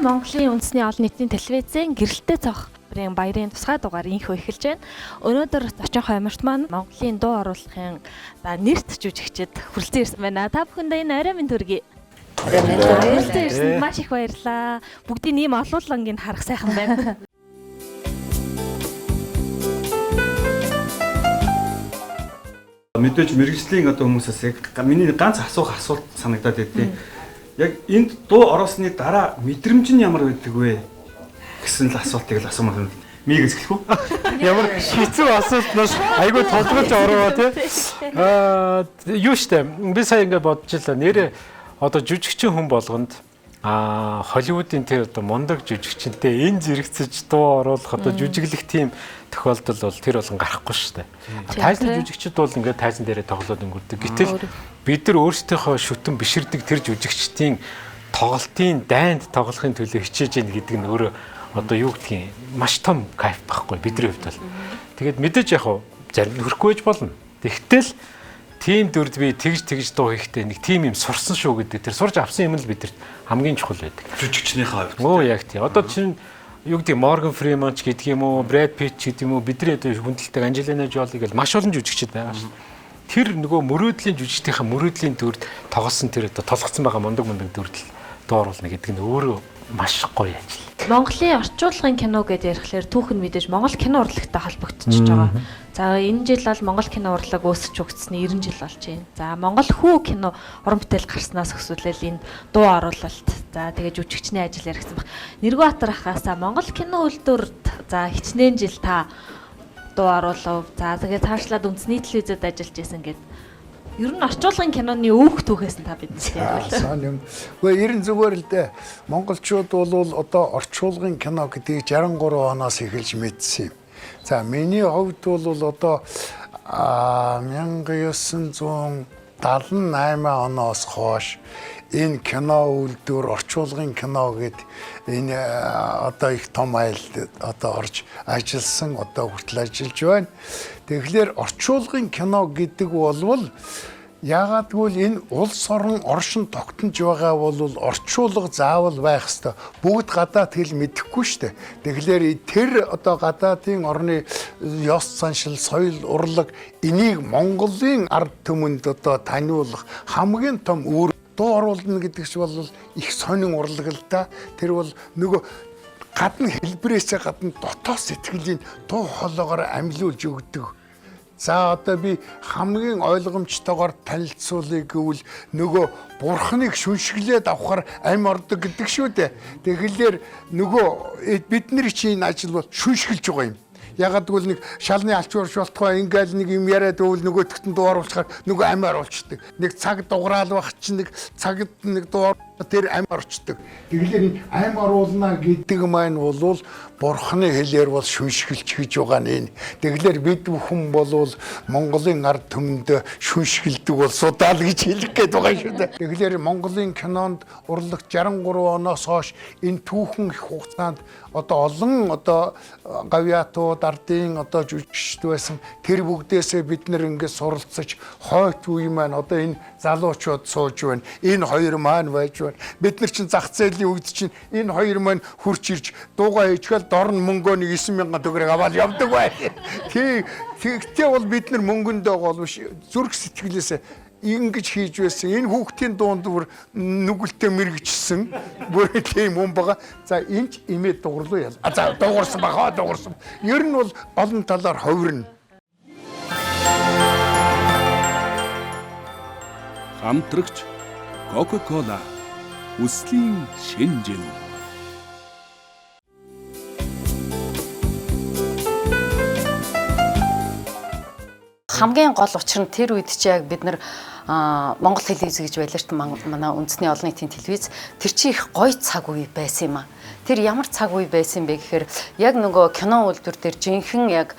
Монголын үндэсний олон нийтийн телевизийн гэрэлтэй цонх баярын тусгай дугаар инхүү эхэлж байна. Өнөөдөр зочин хойморт маань Монголын дуу оруулахын нэрт жүжигчид хүрэлцэн ирсэн байна. Та бүхэндээ энэ орой минь төргий. Хүрэлцэн ирсэнд маш их баярлалаа. Бүгдийн ийм олуулангийг харах сайхан байна. Мэдээж мэргэжлийн одоо хүмүүсээс яг миний ганц асуух асуулт санагдаад байдیں۔ Яг энд дуу ороосны дараа мэдрэмж нь ямар байдаг вэ гэсэн л асуултыг л асуумаар байна. Мигээс эхлэх үү? Ямар хэцүү асуулт нас айгүй толгойч ороо тий. Аа юу штэ би сая ингэ бодож илаа. Нэрээ одоо жүжигчин хүн болгонд Холливуудын тэр одоо мундаг жүжигчэнтэй энэ зэрэгцэж дуу оруулах одоо жүжиглэх тийм тохиолдол бол тэр болгон гарахгүй шүү дээ. Тайзны жүжигчд бол ингээд тайзан дээрээ тоглоод өнгөрдөг. Гэтэл бид нар өөрсдийнхөө шүтэн биширдэг тэр жүжигчдийн тоглолтын дайнд тоглохын төлөө хичээж яах гэдэг нь өөрөө одоо юу гэдгийг маш том кайф байхгүй бидний хувьд бол. Тэгээд мэдээж яг хуу зарим нь хөрөхгүй байж болно. Тэгтэл тийм дүрд би тэгж тэгж дуу хийхдээ нэг тийм юм сурсан шүү гэдэг тэр сурж авсан юм л бидэрт хамгийн чухал байдаг. Жүжигчнийхээ хувьд. Өө яг тийм. Одоо чинь юу гэдэг Морган Фриман ч гэдэг юм уу, Брэд Питт ч гэдэг юм уу, бидний одоо хүндэлдэг Анжелина Жоли гэл маш олон жүжигчид байгаа шүү. Тэр нөгөө мөрөөдлийн жүжигчдийнхээ мөрөөдлийн дүрд тоглосон тэр одоо толгоцсон байгаа мундаг мундаг дүрд л дуу оруулна гэдэг нь өөрөө маш гоё ажил. Монголын орчуулгын кино гэдээ ярихлаар түүхэн мэдээж Монгол кино урлагтай холбогдчихож байгаа. За энэ жил бол Монгол кино урлаг өсөж өгцсөний 90 жил болж байна. За Монгол хүү кино уран бүтээл гарснаас өсвөлэл энэ дуу оруулалт. За тэгээ жүжигчний ажил яригдсан баг. Нэргүүбаатар ахаасаа Монгол кино үйлдвэрт за хичнээн жил та дуу оруулав. За тэгээ цаашлаад үндэсний телевизэд ажиллаж исэн гэд. Ер нь орчуулгын киноны өөх түүхээс нь та биднээс ярил. Сон юм. Гэхдээ ерэн зүгээр л дээ. Монголчууд бол одоо орчуулгын кино гэдгийг 63 оноос эхэлж мэдсэн юм. За миний хувьд бол одоо 1978 оноос хойш энэ кино үйлдвэр орчуулгын кино гэд энэ одоо их том аялалд одоо орж ажилласан, одоо хүртэл ажиллаж байна. Тэгэхээр орчуулгын кино гэдэг болвол яагаад гэвэл энэ улс орон оршин тогтнож байгаа бол орчуулга заавал байх ёстой. Бүгд гадаад хэл мэдэхгүй шүү дээ. Тэгэхээр тэр одоо гадаадын орны ёс заншил, соёл, урлаг энийг Монголын ард түмэнд одоо таниулах хамгийн том үүрэг дуу оруулна гэдэг чинь бол их сонин урлаг л да. Тэр бол нөгөө гадна хэлбэрээсээ гадна дотоод сэтгэлийн дуу хоолоогоор амьлуулж өгдөг. За одоо би хамгийн ойлгомжтойгоор танилцуулъя гэвэл нөгөө бурхныг шүншиглээд авахар амь ордог гэдэг шүү дээ. Тэгэхээр нөгөө бидний чинь ажил бол шүншгэлж байгаа юм. Ягаад гэвэл нэг шалны алчуурч болтгой ингээл нэг юм яриад өвөл нөгөөтгт нь дуу оруулахаар нөгөө амь оруулцдаг. Нэг цаг дуграал байх чинь нэг цагт нэг дуу тэр амь орчдөг. Тэгэхээр энэ амь оруулна гэдэг маань бол бурхны хэлээр бол шүншгэлж гэж байгаа нь энэ. Тэгэхээр бид бүхэн бол Монголын ард түмэнд шүншгэлдэг бол судаал гэж хэлэх гээд байгаа шүү дээ. Тэгэхээр Монголын кинонд урлаг 63 оноос хойш энэ түүхэн их хугацаанд одоо олон одоо гавьяатууд ардын одоо жүжигчд байсан тэр бүгдээсээ бид нэр ингээд суралцаж хойт үе маань одоо энэ залуучууд сууж байна. Энэ хоёр маань байж байна. Бид нар чинь зах зээлийн үед чинь энэ хоёр маань хурч ирж дуугаа хийчихэл дор нь мөнгөө нэг 9000 төгрөг аваад явдаг бай. Тий, тэгтээ бол бид нар мөнгөндөө гол биш зүрх сэтгэлээсээ ингэж хийж байсан. Энэ хүүхдийн дунд бүр нүгэлтэй мэрэгчсэн. Бүр тийм хүн байгаа. За энэ ч имээ дугарлуу ял. А за дуурсан баха дуурсан. Ер нь бол олон талаар ховрно. Хамтрагч Coca-Cola Үслийн шинэ жил. Хамгийн гол учир нь тэр үед чи яг бид нар Монгол телевиз гэж байлаа шүү дээ. Манай үндэсний олон нийтийн телевиз тэр чи их гоё цаг үе байсан юм а. Тэр ямар цаг үе байсан бэ гэхээр яг нөгөө кино үйлдвэр дээр жинхэнэ яг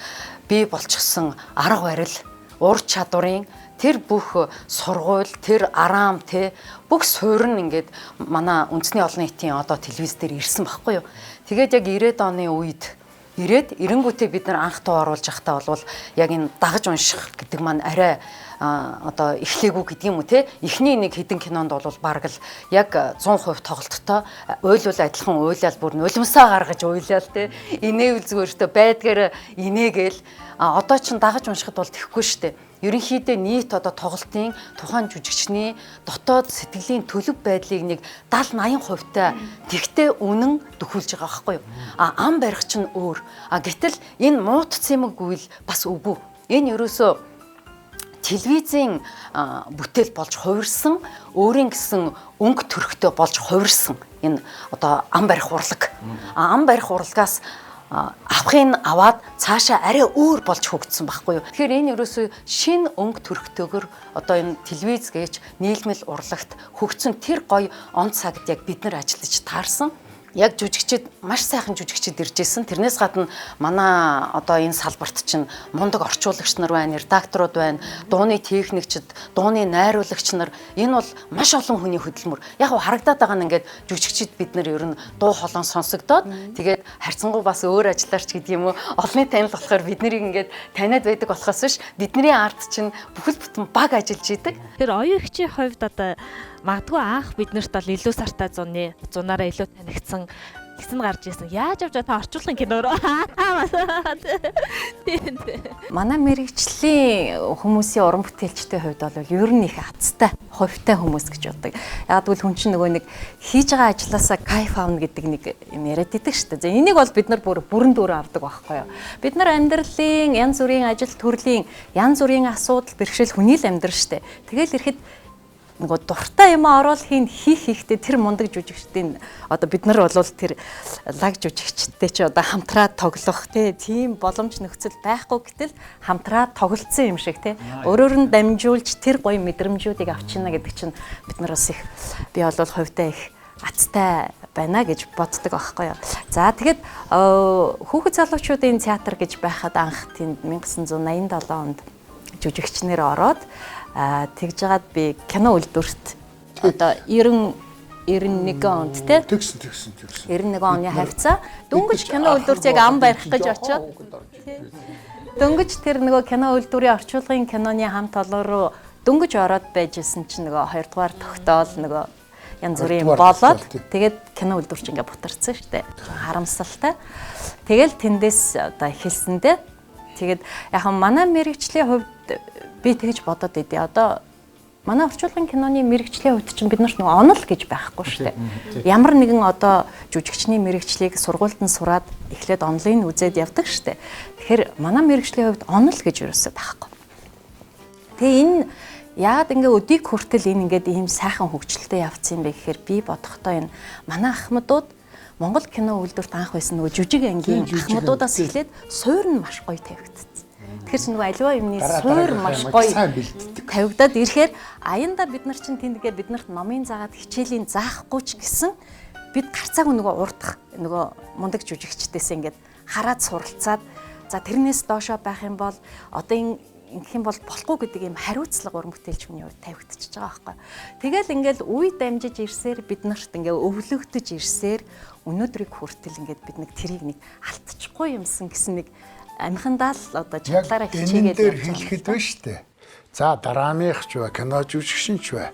бий болчихсон арга барил, ур чадварын тэр бүх сургууль, тэр араам те бүх суурь нь ингээд манай үндэсний олон нийтийн одоо телевиз дээр ирсэн байхгүй юу. Тэгээд яг 90-ад оны үед ирээд эренгүүтээ бид нар анх дуу оруулж байхдаа бол яг энэ дагаж унших гэдэг маань арай одоо эхлээгүй гэдэг юм уу те. Эхний нэг хэдэн кинонд бол бараг л яг 100% тоглолттой уйлвал адилхан уйлал бүр нулимсаа гаргаж уйлал те. Инээвэл зүгээр байдгаар инээгээл одоо ч дагаж уншихад бол тэхгүй штэ. Ерөнхийдөө нийт одоо тоглолтын тухайн жүжигчний дотоод сэтгэлийн төлөв байдлыг нэг 70 80% та тэгтээ үнэн дөхүүлж байгаа байхгүй юу? А ам барих чинь өөр. А гэтэл энэ муутцсан юм үйл бас үгүй. Энэ ерөөсөө телевизийн бүтээл болж хувирсан, өөрийн гэсэн өнгө төрхтэй болж хувирсан энэ одоо ам барих урлаг. А ам барих урлагаас авахын аваад цаашаа арай өөр болж хөгжсөн байхгүй юу. Тэгэхээр энэ ерөөсөө шинэ өнгө төрхтэйгөр одоо энэ телевиз гэж нийлмэл урлагт хөгжсөн тэр гоё он цагт яг бид нар ажиллаж таарсан. Яг жүжигчид маш сайхан жүжигчид ирж исэн. Тэрнээс гадна манай одоо энэ салбарт чинь мундаг орчуулагч нар байна, редакторууд байна, дууны техникчид, дууны найруулагч нар. Энэ бол маш олон хүний хөдөлмөр. Яг нь харагдаад байгаа нь ингээд жүжигчид бид нар ер нь дуу хоолой сонсогдоод тэгээд харьцангуй бас өөр ажиллаарч гэдэг юм уу. Олонний танил болохоор бид нарыг ингээд таниад байдаг болохоос биш бидний арт чинь бүхэл бүтэн баг ажиллаж идэг. Тэр оюун хчийн хувьд одоо магадгүй анх биднэрт бол илүү сартай зуны зунаараа илүү танигдсан тэгсэн гарч ирсэн. Яаж явж та орчуулгын кино руу. Манай мэрэгжлийн хүмүүсийн уран бүтээлчдийн хувьд бол ер нь их азтай, хувьтай хүмүүс гэж боддог. Яг гэвэл хүн чинь нөгөө нэг хийж байгаа ажлаасаа кайф авна гэдэг нэг юм яриад идэг шүү дээ. За энийг бол бид нар бүр бүрэн дүүрэн авдаг байхгүй юу? Бид нар амьдралын янз бүрийн ажил төрлийн янз бүрийн асуудал бэрхшээл хүний л амьдрал шүү дээ. Тэгэл ирэхэд нөгөө дуртай юм орол хийн хийх хийхдээ тэр мундаг жүжигчдийн одоо бид нар бол тэр лаг жүжигчдтэй чи одоо хамтраад тоглох тийм боломж нөхцөл байхгүй гэтэл хамтраад тоглолцсон юм шиг тий өөрөөр нь дамжуулж тэр гоё мэдрэмжүүдийг авчина гэдэг чинь бид нар бас их би бол хувьдаа их азтай байна гэж боддог байхгүй юу. За тэгэхэд хүүхэд залуучуудын театр гэж байхад анх тэнд 1987 онд жүжигчнэр ороод тэгж жагаад би кино үйлдвэрт одоо 90 91 онд тий тэгсэн 91 оны хавцаа дөнгөж кино үйлдвэрт яг ам барих гэж очиод дөнгөж тэр нөгөө кино үйлдвэрийн орчуулгын киноны хамт олон руу дөнгөж ороод байж исэн чинь нөгөө хоёрдугаар тогтоол нөгөө янз бүрийн болоод тэгээд кино үйлдвэр чинь ингээ бутарсан шүү дээ. Харамсалтай. Тэгэл тэндээс одоо эхэлсэндээ тэгээд яг манай мэрэгжлийн хувьд би тэгж бодоод идэв. Одоо манай орчуулгын киноны мэрэгжлийн хувьд чинь бид нарт нөгөө онол гэж байхгүй шүү дээ. Ямар нэгэн одоо жүжигчний мэрэгжлийг сургуульд нь сураад эхлээд онлын үзээд явдаг шүү дээ. Тэгэхээр манай мэрэгжлийн хувьд онол гэж юусоо байхгүй. Тэгээ энэ яагаад ингээ өдийг хүртэл энэ ингээд ийм сайхан хөгжилтэй явцсан юм бэ гэхээр би бодохдоо энэ манай ахмадууд Монгол кино үйлдвэрт анх байсан нөгөө жүжиг ангийн ахмадуудаас эхлээд суур нь маш гоё тавигдсан. Тэгэхээр чи нөгөө аливаа юмны суур маш гоё тавигдаад ирэхээр аянда бид нар чинь тэндгээ бид нарт номын заагаад хичээлийн заахгүй ч гэсэн бид гарцаагүй нөгөө урдах нөгөө мундаг жүжигчдээс ингээд хараад суралцаад за тэрнээс доошоо байх юм бол одоо энэ ингэх юм бол болохгүй гэдэг юм хариуцлага уран бүтээлч хүний хувьд тавигдчихж байгаа байхгүй. Тэгэл ингээл үе дамжиж ирсээр бид нарт ингээ өвлөгдөж ирсээр өнөөдрийг хүртэл ингээд бид нэг тэрийг нэг алдчихгүй юмсан гэсэн нэг амхандаа л одоо чадлаараа хичээгээд дээр хэлэхэд байна шүү дээ. За драмынх ч бай, кино жүжигчин ч бай.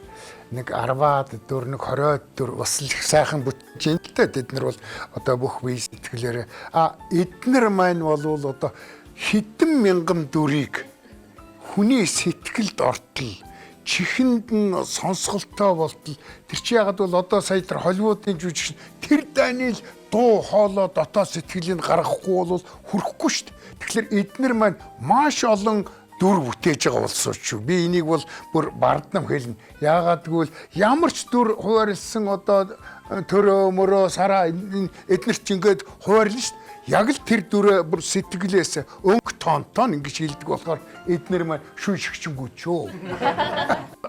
Нэг 10-аад дүр, нэг 20-од дүр бас л их сайхан бүтэж байна л да. Тэд нар бол одоо бүх үе сэтгэлээрээ а эднэр маань бол одоо хэдэн мянган дүрийг хүний сэтгэлд ортол чихэнд нь сонсголтой болтол тэр чи ягаад бол одоо сая тэр Холливуудын жүжигч тэр Даниэл дуу хоолой дотоод сэтгэлийг гаргахгүй бол хүрэхгүй шүү дээ. Тэгэхээр эднэр маань маш олон дүр бүтээж байгаа болсон шүү. Би энийг бол бүр бардам хэлнэ. Яагаад гэвэл ямар ч дүр хуваарлсан одоо төрөө мөрөө сараа эднэр ч ингээд хуваарлна шүү дээ. Яг л тэр дүрээ бүр сэтгэлээс өнгө тонтон ингэж хэлдэг болохоор эднэр маань шүн шигчэнгүү ч юу.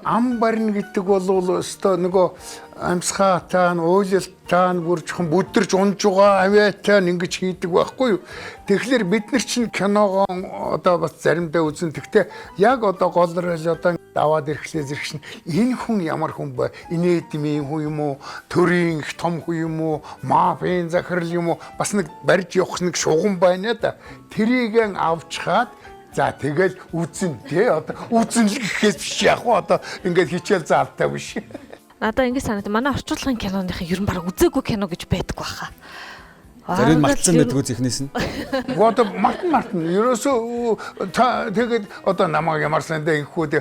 Ам барина гэдэг бол өстой нөгөө амьсгаатай нь уйлалтай нь бүр жоохон бүдэрч унж байгаа авиатай нь ингэж хийдэг байхгүй юу. Тэгэхээр бид нар чинь киногоо одоо бас заримдаа үзэн. Тэгтээ яг одоо гол рол одоо аваад ирэхлээр зэрэг чинь энэ хүн ямар хүн бэ? Инээдмийн хүн юм уу? Төрийн их том хүн юм уу? Мафийн захирал юм уу? Бас нэг барьж явах нэг шугам байна да. Тэрийг авчхаад За тэгэл үзэн тий одоо үзэн л гэхээс биш яг уу одоо ингээд хичээл заалтай биш. Надаа ингэ санагд манай орчуулгын киноныхын ер нь баг үзээгүй кино гэж байдаггүй баха. Зарим мартсан байдгүй зэхнээс нь. Гэхдээ одоо мартан ерөөсөө та тэгээд одоо намайг ямар сандаа ингэхүү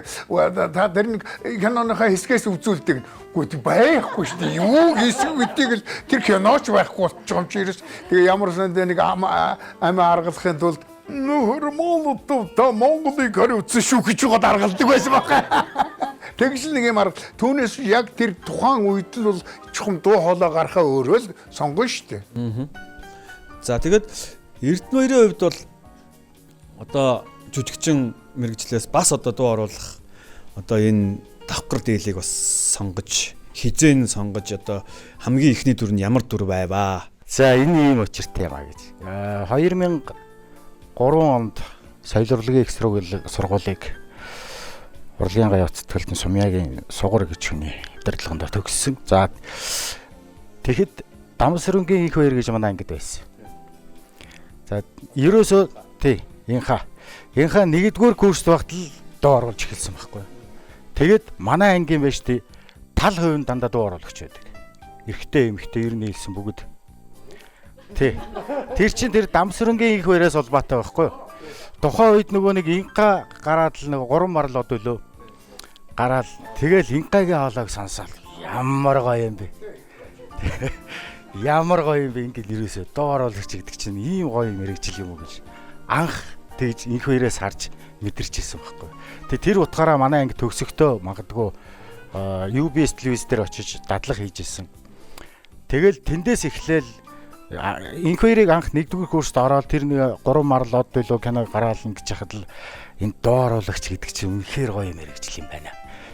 та тэр нэг киноныхаа хэсгээс үзүүлдэг. Үгүй байхгүй шүү дээ. Юу хийсэн гэдгийг л тэр киноч байхгүй болчих юм чи ерөөс. Тэгээ ямар сандаа нэг амиа аргалахын тулд нөхөр Молотов та Монголыг хари үтсэн шүү гэж байгаа даргалдаг байсан баха. Тэгж л нэг юм арга. Түүнээс яг тэр тухайн үед л бол чухам дуу хоолой гарахаа өөрөө л сонгоно шүү дээ. За тэгээд Эрдэнэ хоёрын хувьд бол одоо жүжигчин мэрэгчлээс бас одоо дуу оруулах одоо энэ давхар дийлийг бас сонгож хизээн сонгож одоо хамгийн ихний дүр нь ямар дүр байваа? За энэ ийм учиртай юм а гэж. 2003 онд соёл урлагийн их сургуулийг урлагийн гаяа цэцгэлтэн Сумьягийн сугар гэж хүний удирдлаганд төгссөн. За тэгэхэд Дамсрэнгийн их хоёр гэж манай ангид байсан. За ерөөсөө тий инха. Инха нэгдүгээр курст багт л дуу оруулж эхэлсэн байхгүй. Тэгээд манай ангийн байж тий тал хувь нь дандаа дуу оруулагч байдаг. Эрэгтэй эмэгтэй ер нь нийлсэн бүгд. Тий. Тэр чинь тэр Дамсрэнгийн их хоёроос улбаатай байхгүй юу? Тухайн үед нөгөө нэг инка гараад л нэг 3 марлууд үлөө гараал тэгэл инкагийн хоолойг сонсоол ямар гоё юм бэ. Ямар гоё юм бэ ингээд ерөөсөө дуу оруулагч гэдэг чинь ийм гоё мэрэгжил юм уу гэж анх тэгж инх хоёроос харж мэдэрч ирсэн байхгүй. Тэг тэр утгаараа манай анги төгсөхдөө магадгүй UBS телевиз дээр очиж дадлага хийж исэн. Тэгэл тэндээс эхлээл инх хоёрыг анх нэгдүгээр курст ороод тэр нэг 3 марлууд билүү кино гараал ингэж яхад л энэ дуу оруулагч гэдэг чинь үнэхээр гоё мэрэгжил юм байна.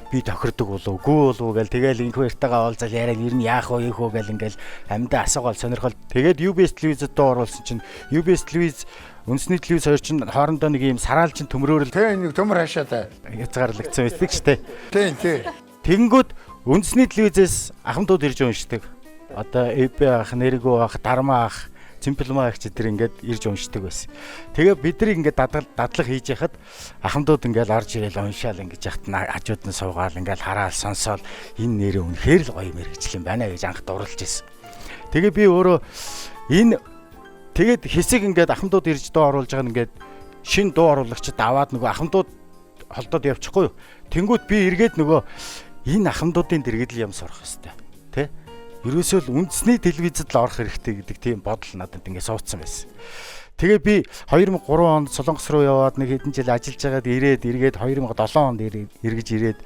Би тохирдог болов үгүй болов гэл тэгэл инх хоёртойгоо уулзал яриа ер нь яах вэ ийх үү гэл ингээл амьдаа асуугаал сонирхол. Тэгээд UBS телевизэд дуу оруулсан чинь UBS телевиз үндэсний телевиз хоёр чинь хоорондоо нэг юм сараалжин төмрөөрөл тий нэг төмөр хашаатай хязгаарлагдсан байдаг шүү дээ. Тий тий. Тэнгүүд үндэсний телевизээс ахмадууд ирж уншдаг. Одоо ЭБ ах, Нэргүү ах, Дармаа ах, Цэмплмаа ах ч тэр ингээд ирж уншдаг байсан. Тэгээ бид нар ингээд дадлага хийж яхад ахмадууд ингээд орж ирээл уншаал ингэж яхад хажууд нь суугаал ингээд хараал сонсоол энэ нэрээ үнэхээр л гоё мэрэгжил юм байна гэж анх дурлж ирсэн. Тэгээ би өөрөө энэ тэгээд хэсэг ингээд ахмадууд ирж дуу оруулж байгаа нь ингээд шин дуу оруулагчид аваад нөгөө ахмадууд холдоод явчихгүй юу. Тэнгүүт би эргээд нөгөө энэ ахмадуудын дэргэдэл юм сурах хэвээр тэ. Ерөөсөө л үндэсний телевизэд л орох хэрэгтэй гэдэг тийм бодол надад ингээд суудсан байсан. Тэгээ би 2003 онд Солонгос руу яваад нэг хэдэн жил ажиллаж байгаад ирээд эргээд 2007 онд эргэж ирээд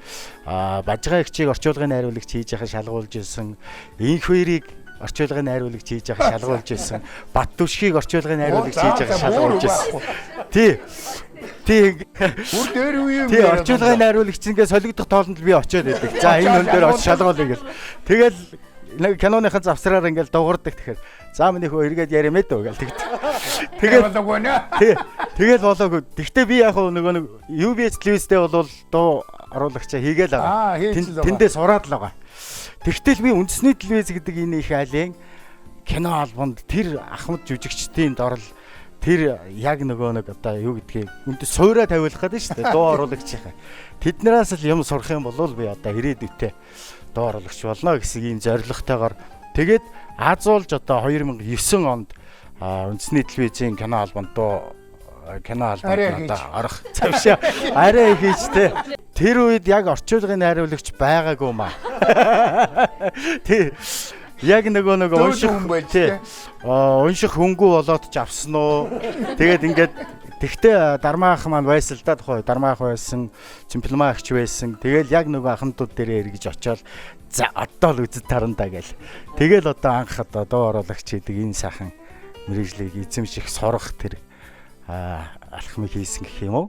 Бажгаа эгчийг орчуулгын найруулагч хийж байхад шалгуулж ирсэн. Инх хоёрыг орчуулгын найруулагч хийж байхад шалгуулж ирсэн. Бат түшгийг орчуулгын найруулагч хийж байхад шалгуулж ирсэн. Тий. Тий. Бүр дээр үе юм. Тий, орчуулгын найруулагч ингээд солигдох тоолонд би очиод байдаг. За энэ хүн дээр очиж шалгуулъя гэл. Тэгэл нэг киноныхын завсраар ингээл дуурдаг тэгэхээр за миний хөө эргээд яриа мэдөө гэл тэгт. Тэгэл болоогүй нэ. Тий. Тэгэл болоогүй. Тэгтээ би яг нөгөө нэг UBS телевизтэй бол дуу оруулагчаа хийгээл байгаа. Тэндээ сураад л байгаа. Тэгтэл би үндэсний телевиз гэдэг энэ их айлын кино албанд тэр ахмад жүжигчдийн дорл тэр яг нөгөө нэг одоо юу гэдгийг үндэс суураа тавиулах гэдэг шүү дээ. Дуу оруулагчийнхаа. Тэднээс л юм сурах юм бол би одоо ирээдүйдээ дуу оруулагч болно гэсэн ийм зорилготойгоор тэгээд Азуулж одоо 2009 онд үндэсний телевизийн кино албанд дуу кино албанд одоо орох завшаа арай хийж те. Тэр үед яг орчуулгын найруулагч байгаагүй маа. Тий. Яг нөгөө нэг унших тий. Унших хөнгүү болоод ч авсан уу. Тэгээд ингээд тэгтээ Дармаа ах маань байсан л да тухай. Дармаа ах байсан, Цэмплмаа агч байсан. Тэгэл яг нөгөө ахмадууд дээрээ эргэж очиод за одоо л үзэж тарандаа гэл. Тэгэл одоо анх одоо дуу оруулагч гэдэг энэ сайхан мэргэжлийг эзэмших сурах тэр алхмыг хийсэн гэх юм уу?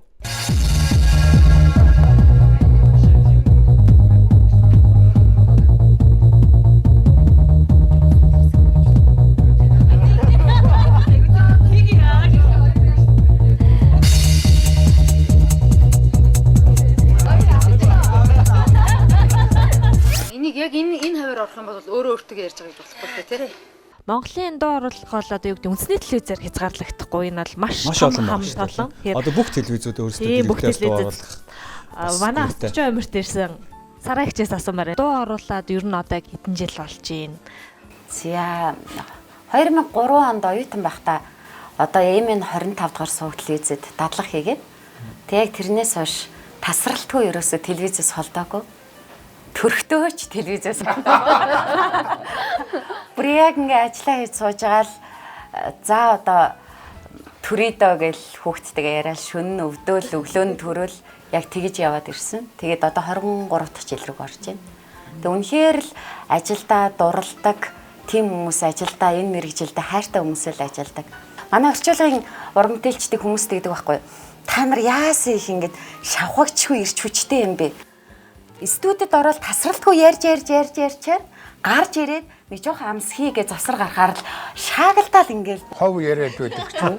Энийг яг энэ хавар орох юм бол өөрөө өөртөө ярьж байгааг болохгүй тий. Монголын дуу оруулах бол одоо юу гэдэг үндэсний телевизээр хязгаарлагдахгүй, энэ бол маш том хамт олон. Одоо бүх телевизүүд өөрсдөө дэлгэрэлтэй дуу оруулах. Манай Аччин омирт ирсэн Сараа хичээс асуумаар. Дуу оруулаад ер нь одоо хэдэн жил болж байна? За 2003 онд оюутан байхдаа одоо MN 25 дугаар сувг телевизэд дадлага хийгээд тэг яг тэрнээс хойш тасралтгүй ерөөсөө телевизээс холдоогүй. Төрхтөөч телевизээс холдоогүй. Бүр яг ингээ ажиллаа хийж сууж байгаа л за одоо төрийдөө гэл хүүхдтэйгээ яриад шөнө нь өвдөөл өглөө нь төрөөл яг тэгж яваад ирсэн. Тэгээд одоо 23 дахь жил рүү орж байна. Тэг үнэхээр л ажилдаа дурладаг тийм хүмүүс, ажилдаа энэ мэрэгжилдээ хайртай хүмүүс л ажилдаг. Манай орчуулгын уран бүтээлчдийг хүмүүс тэгдэг байхгүй. Та нар яасан их ингэж шавхагчгүй ирч хүчтэй юм бэ? Студид ороод тасралтгүй ярьж ярьж ярьж ярьчаар гарч ирээд нэг жоохон амс хийгээ завсар гарахаар л шаагалдаал ингээл хов яриад байдаг ч юм.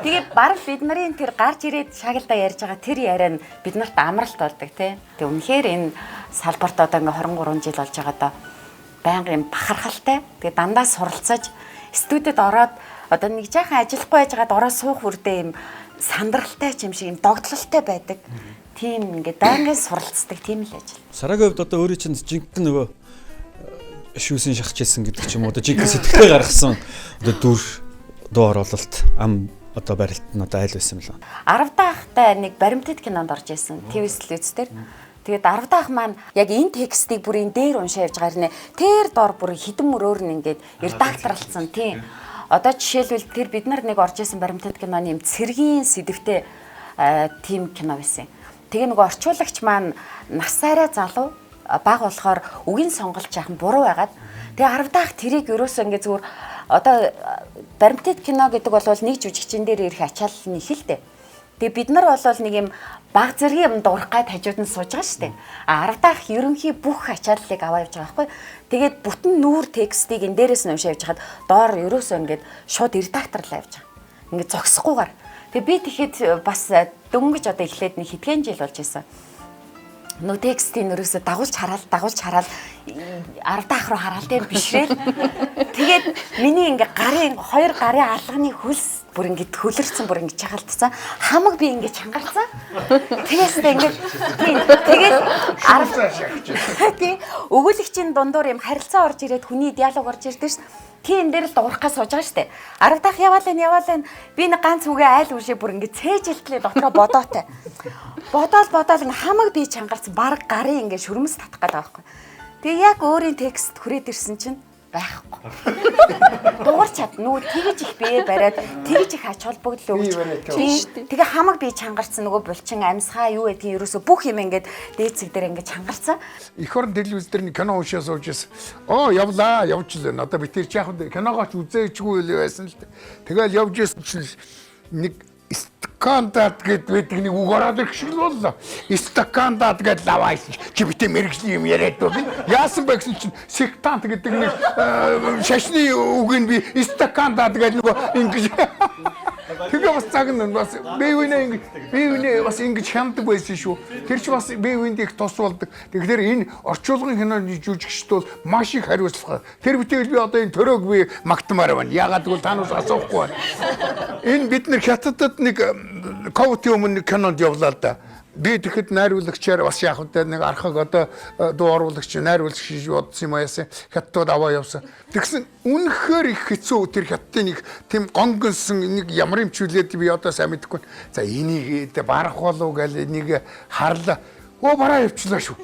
Тэгээ баг бид нарын тэр гарч ирээд шаагалдаа ярьж байгаа тэр яриа нь бид нарт амралт болдог тий. Тэгээ үнэхээр энэ салбарт одоо ингээ 23 жил болж байгаа доо байнгын юм бахархалтай. Тэгээ дандаа суралцаж студид ороод одоо нэг жаахан ажиллахгүй байжгаад ороо суух үрдээ юм сандралтай ч юм шиг юм догтлолтой байдаг. Тийм ингээ байнгын суралцдаг тийм л ажил. Сарагийн хувьд одоо өөрийн чинь жинхэнэ нөгөө шүүсэн шахаж исэн гэдэг ч юм уу одоо жинхэнэ сэтгэлгээ гаргасан одоо дүр дуу оруулалт ам одоо барилт нь одоо айл байсан юм лээ. 10 дахьтай нэг баримтат кинонд орж исэн. ТV телевиз дээр. Тэгээд 10 дахь маань яг энэ текстийг бүр энэ дээр уншаа явж байгаа нэ. Тэр дор бүр хідэн мөрөөр нь ингээд редакторлцсан тийм. Одоо жишээлбэл тэр бид нар нэг орж исэн баримтат киноны юм цэргийн сэдвтэй тийм кино байсан. Тэгээ нөгөө орчуулагч маань нас арай залуу баг болохоор үгийн сонголт жаахан буруу байгаад тэгээ 10 дахь тэрийг ерөөсөө ингээ зүгээр одоо баримтат кино гэдэг бол нэг жүжигчин дээр ирэх ачаал нь их л дээ. Тэгээ бид нар бол нэг юм баг зэргийн юм дуурах гад хажууд нь сууж байгаа шүү дээ. А 10 дахь ерөнхий бүх ачааллыг аваа явж байгаа байхгүй. Тэгээд бүтэн нүүр текстийг энэ дээрээс нь уншаа явж хахад доор ерөөсөө ингээд шууд редакторлаа явж байгаа. Ингээд зогсохгүйгээр. Тэгээ би тэгэхэд бас дөнгөж одоо эхлээд нэг хэдхэн жил болж исэн. Нөө текстийг ерөөсөө дагуулж хараал 10 дахь руу хараал дээр бишрээл. Тэгээд миний ингээ гарын хоёр гарын алганы хөлс бүр ингээ хөлөрцөн бүр ингээ чагалдсан. Хамаг би ингээ чангарсан. Тэгээсээ ингээ тийм тэгээд 10 тийм өгүүлэгчийн дундуур юм харилцаа орж ирээд хүний диалог орж ирдэг шин. Тийм дээр л дуурах гас сууж байгаа штэ. 10 дахь яваал энэ би нэг ганц үгээ айл үшээ бүр ингээ цээжилтлээ дотроо бодоотой. Бодоол ингээ хамаг би чангарсан баг гарын ингээ шүрмэс татах гээд байгаа байхгүй. Тэгээ яг өөрийн текст хүрээд ирсэн чинь байхгүй. Дуурч чад нүү тэгж их бие бариад тэгж их ач холбогдол өгч. Тэгээ хамаг би чангарсан нөгөө булчин амьсгаа юу гэдгийг ерөөсө бүх юм ингээд дээд цэг дээр ингээд чангарсан. Эх орон телевиз дээр нэг кино уншаа сууж ирсэн. Оо явлаа явж лээ. Одоо би тэр чи яг киногооч үзээчгүй байсан л дээ. Тэгэл явж ирсэн чинь нэг стакандат гэд байдаг нэг үг ороод ирэх шиг л боллоо. Стакандат гэд лавайсан чи битээ мэрэгжлийн юм яриад байна. Яасан бэ гэсэн чинь сектант гэдэг нэг шашны үг нь би стакандат гэд нөгөө ингэж тэгээ бас цаг нь бас би үнэ ингэж би үнэ бас ингэж хямдаг байсан шүү. Тэр чи бас би үнд их тус болдог. Тэгэхээр энэ орчуулгын киноны жүжигчд бол маш их хариуцлага. Тэр битэл би одоо энэ төрөөг би магтмаар байна. Яагаад гэвэл танаас асуухгүй байна. Энэ бид нэр хятадд нэг ковидын өмнө нэг кинонд явлаа л да. Би тэгэхэд найруулагчаар бас яг үедээ нэг архаг одоо дуу оруулагч найруулагч гэж бодсон юм аяасан хятадд аваа явсан. Тэгсэн үнэхээр их хэцүү тэр хятадын нэг тийм гонгонсон нэг ямар юм чүлээд би одоо сайн мэдэхгүй. За энийг барах болов гэл энийг харлаа. Өө бараа явчлаа шүү.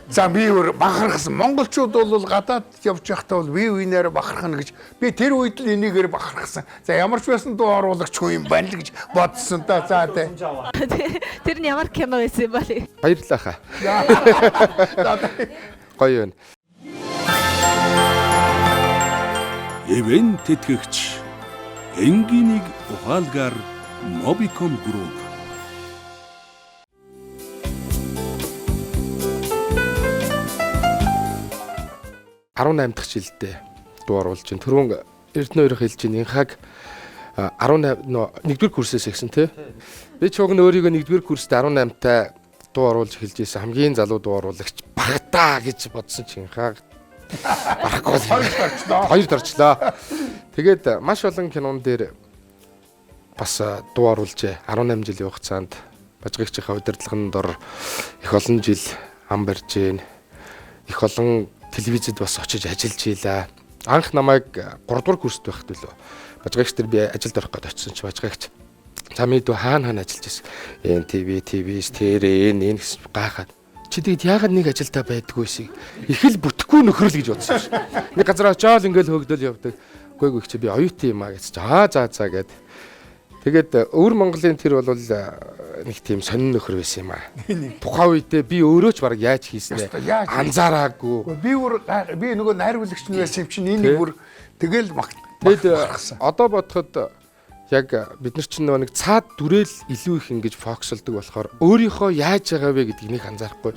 За би өөр бахархсан. Монголчууд бол гадаад явж байхдаа бол би үенээр бахархна гэж би тэр үед л энийгээр бахархсан. За ямар ч байсан дуу оруулагч хүн юм байна л гэж бодсон да. За тэ. Тэр нь ямар кино байсан юм бэ? Баярлалаа хаа. Гоё байна. Ивент тэтгэгч Энгинийг ухаалгаар Mobicom Group. 18 дахь жилдээ дуу оруулж байна. Түрүүн Эрдэнэ хоёрын хэлж байна. Инхаг 18 нэгдүгээр курсээс ихсэн тий. Би ч уг нь өөрийгөө нэгдүгээр курст 18-тай дуу оруулж эхэлж байсан. Хамгийн залуу дуу оруулагч багтаа гэж бодсон чинь Инхаг Барахгүй. Хоёрт орчлоо. Хоёрт орчлоо. Тэгээд маш олон кинон дээр бас дуу оруулжээ. 18 жилийн хугацаанд Бажгагчийнхаа удирдлагын дор их олон жил ам барьж гин. Их олон телевизэд бас очиж ажиллаж ийлээ. Анх намайг 3 дугаар курст байхад лөө. Бажгагч дээр би ажилд орох гээд очисон чи Бажгагч за мэдүү хаана хаана ажиллаж байсан. НТВ, ТВС, ТРН энэ гэсэн гайхаад. Чи тэгэд яагаад нэг ажилдаа байдгүй вэ? Их л бүтэхгүй нөхрөл гэж бодсон шин. Нэг газар очиод ингээл хөөгдөл явдаг. Үгүй үгүй чи би оюутан юм а гэж. Аа за за гэд. Тэгээд өвөр Монголын тэр бол нэг тийм сонин нөхөр байсан юм аа. Тухайн үедээ би өөрөө ч баг яаж хийснээ анзаараагүй. Би бүр би нөгөө найруулагч нь байсан юм чинь энэ бүр тэгэл магт. Тэгэд одоо бодоход яг бид нар чинь нөгөө нэг цаад дүрэл илүү их ингэж фокусалдаг болохоор өөрийнхөө яаж байгаа вэ гэдгийг нэг анзаарахгүй.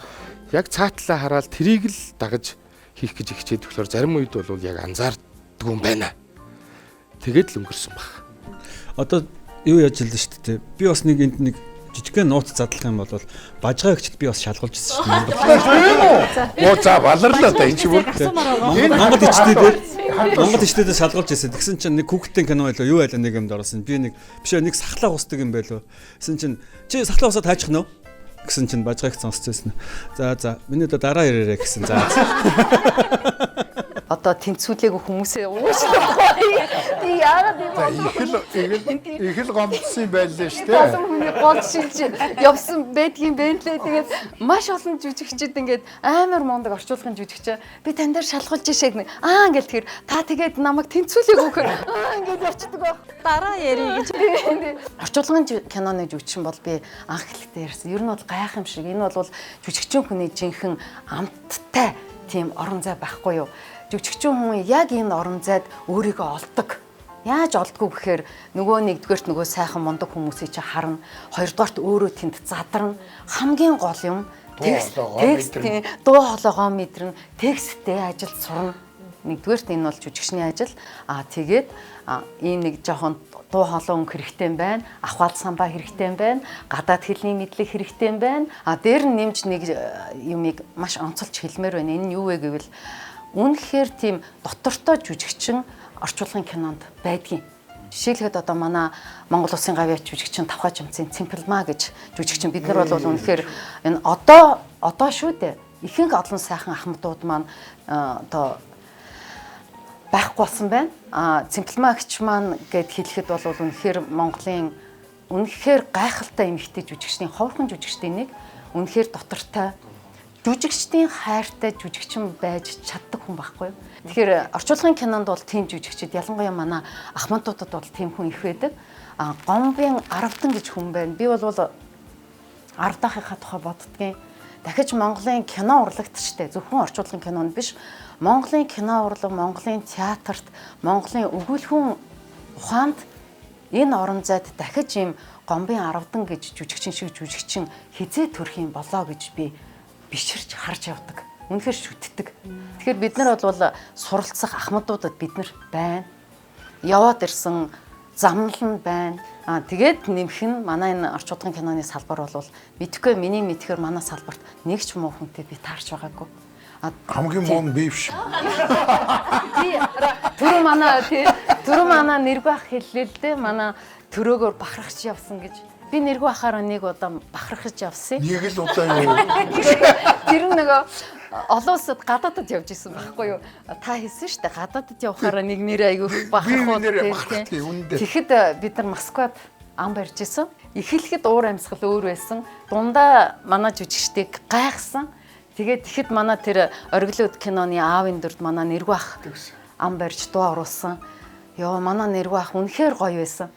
Яг цаатлаа хараад тэрийг л дагаж хийх гэж хичээдэг болохоор зарим үед бол яг анзаардгүй юм байна. Тэгээд л өнгөрсөн баг. Одоо юу яаж л шүү дээ. Би бас нэг энд нэг жижигхэн нууц задлах юм бол бажгаа гिचд би бас шалгуулж ирсэн шүү дээ. Тийм үү? Оо за баларлаа да энэ чи бүр. Монгол ичтэй дээр Монгол ичтэй дээр шалгуулж ирсэн. Тэгсэн чинь нэг хүүхдийн кино байлоо юу байлаа нэг юмд орсон. Би нэг биш ээ нэг сахлаа хусдаг юм байлоо. Тэгсэн чинь чи сахлаа хусаад таачих нөө гэсэн чинь бажгаа их сонсч байсан. За за миний одоо дараа ирээрэй гэсэн. За. Одоо тэнцвүүлээгүй хүмүүсээ уушлахгүй. Би яагаад юм бол их л гомдсон юм байлээ шүү дээ. Олон хүний гол шилж явсан байдгийн бэ лээ. Тэгээд маш олон жүжигчид ингээд амар мундаг орчуулгын жүжигч. Би тань дээр шалгуулж ишээ гэнэ. Аа ингээд тэр та тэгээд намайг тэнцвүүлээгүй гэхээр аа ингээд явчихдаг байх. Дараа ярий гэж. Орчуулгын киноны жүжигчин бол би анх хэлэхдээ ярьсан. Ер нь бол гайхамшиг. Энэ бол жүжигчин хүний жинхэнэ амттай тийм орон зай байхгүй юу? Жүжигчин хүн яг энэ орон зайд өөрийгөө олдог. Яаж олдгүй гэхээр нөгөө нэгдүгээрт нөгөө сайхан мундаг хүмүүсийг чи харна. Хоёрдугаарт өөрөө тэнд задарна. Хамгийн гол юм текст дуу хоолойгоо мэдэрнэ. Тексттэй ажил сурна. Нэгдүгээрт энэ бол жүжигчний ажил. Аа тэгээд ийм нэг жоохон дуу хоолой өнгө хэрэгтэй юм байна. Ахвал самбаа хэрэгтэй юм байна. Гадаад хэлний мэдлэг хэрэгтэй юм байна. А дээр нь нэмж нэг юмыг маш онцолж хэлмээр байна. Энэ нь юу вэ гэвэл үнэхээр тийм дотортой жүжигчин орчуулгын кинонд байдгийн. Жишээлхэд одоо манай Монгол Улсын гавьяач жүжигчин Тавхай Жамцын Цэмпэлмаа гэж жүжигчин бид нар бол үнэхээр энэ одоо шүү дээ. Ихэнх олон сайхан ахмадууд маань одоо байхгүй болсон байна. А Цэмпэлмаа агч маань гэд хэлэхэд бол үнэхээр Монголын үнэхээр гайхалтай эмэгтэй жүжигчдийн ховорхон жүжигчдийн нэг үнэхээр дотортой жүжигчдийн хайртай жүжигчин байж чаддаг хүн байхгүй юу. Тэгэхээр орчуулгын кинонд бол тийм жүжигчид ялангуяа манай ахмадуудад бол тийм хүн их байдаг. А Гомбын Аравдан гэж хүн байна. Би бол Аравдаахынхаа тухай боддгийн. Дахиж Монголын кино урлагт штэ зөвхөн орчуулгын кинонд биш. Монголын кино урлаг, Монголын театрт, Монголын өгүүлхэн ухаанд энэ орон зайд дахиж ийм Гомбын Аравдан гэж жүжигчин шиг жүжигчин хизээ төрөх юм болоо гэж би биширч харж явдаг. Үнэхээр шүтдэг. Тэгэхээр бид нар бол суралцах ахмадуудад бид нар байна. Яваад ирсэн замнал нь байна. Аа тэгээд нэмэх нь манай энэ орчуулгын киноны салбар бол мэдхгүй миний мэдхээр манай салбарт нэг ч муу хүнтэй би таарч байгаагүй. Хамгийн муу нь би биш. Би түрүү манай нэргүй ах хэллээ л дээ. Манай төрөөгөр бахархаж явсан гэж. Би нэргүй ахаараа нэг удаа бахархаж явсан. Нэг л удаа юу? Тэр нөгөө олон улсад гадаадад явж исэн байхгүй юу? Та хэлсэн шүү дээ. Гадаадад явахаараа нэг нэр айгүй бахархуу тийм. Тэгэхэд бид нар Москвад ам барьж исэн. Эхлэхэд уур амьсгал өөр байсан. Дундаа манай жүжигчдийг гайхсан. Тэгээд тэгэхэд манай тэр Ориглоод киноны аавын дүрд манай нэргүй ах ам барьж дуу оруулсан. Йоо манай нэргүй ах үнэхээр гоё байсан.